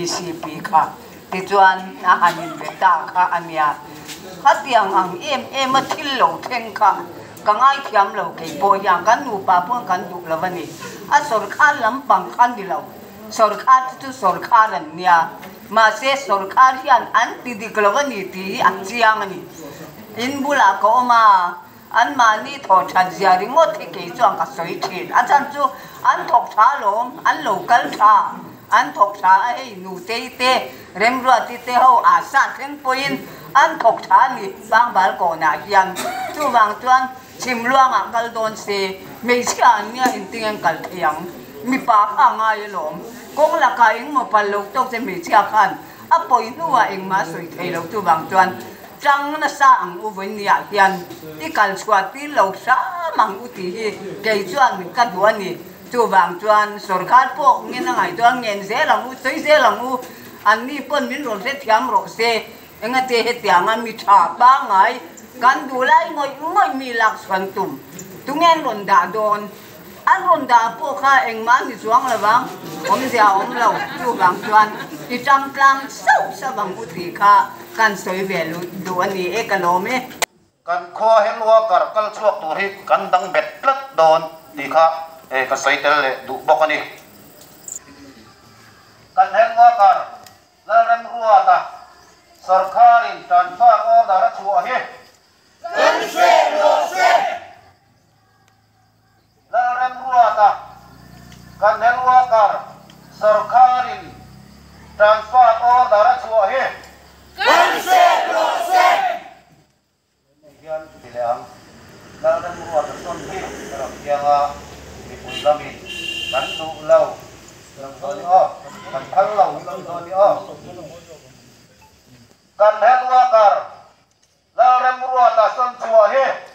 VCP kha. Tichuan a han inbe ta kha a nia. Khatiang ang em em a thil lo thleng kha ka ngaithiam lo kei pawh hian kan nupa pawn kan duh lo a ni. A sawrkhar lampang kha ni lo. Sawrkhar te chu sawrkhar an nia. Mahse sawrkhar hian an ti dik lo a ni tih hi a chiang a ni. In bulah ka awm a. Anmahni thawh that zia ringawt hi kei chuan ka sawi thin. A chhan chu an thawk tha alawm, an lo kal tha, an thawk tha a hei Nutei te, Remruati te ho a sa thleng pawhin an thawk tha a ni Bangbal kawnah hian. Chuvang chuan Chhimluangah kal dawn se hmeichhia an nia engtin an kal thei ang? Mipa kha a ngai alawm. Kawng lakah engmaw pal lo tawk che hmeichhia khan a pawi hnuah engmah a sawi thei lo. Chuvang chuan Chang nasa ang u vawinia hian i kal chhuah tir lo hram ang u tih hi kei chuan ka duh a ni. Chuvang chuan sorkar pawh ngen a ngaihtuah ngen zel ang u, sawi zel ang u, anni pawn min rawn hrethiam rawh se. Engate hetianga mi tha pangngai kan duh lai ngawih ngawih mi lak chhuan tum tunge an rawn dah dawn? An rawn dah pawh kha engmah ni chuang lo vang, awmzia a awm lo. Chuvang chuan i tang tlang sauh sauh ang u tih kha kan sawi ve duh a ni e, ka lawm e. Kan khua he lua kar kal chhuak tur hi kan dang bet tlat dawn tih kha ka sawi tel leh duh bawk a ni. Kan he lua kar Lalremruata sawrkharin transfer order a chhuah hi. Kan hreh rawh se! Lalremruata, Kan health worker sawrkharin transfer order a chhuah hi. Kan hreh rawh se! Hei hian ti leh ang. Lalremruata sawn hi ka rawn piang a, mipui lamin kan duh lo lam dawn i aw, kan phal lo lam dawn i aw. Kan health worker Lalremruata sawn chhuah hi.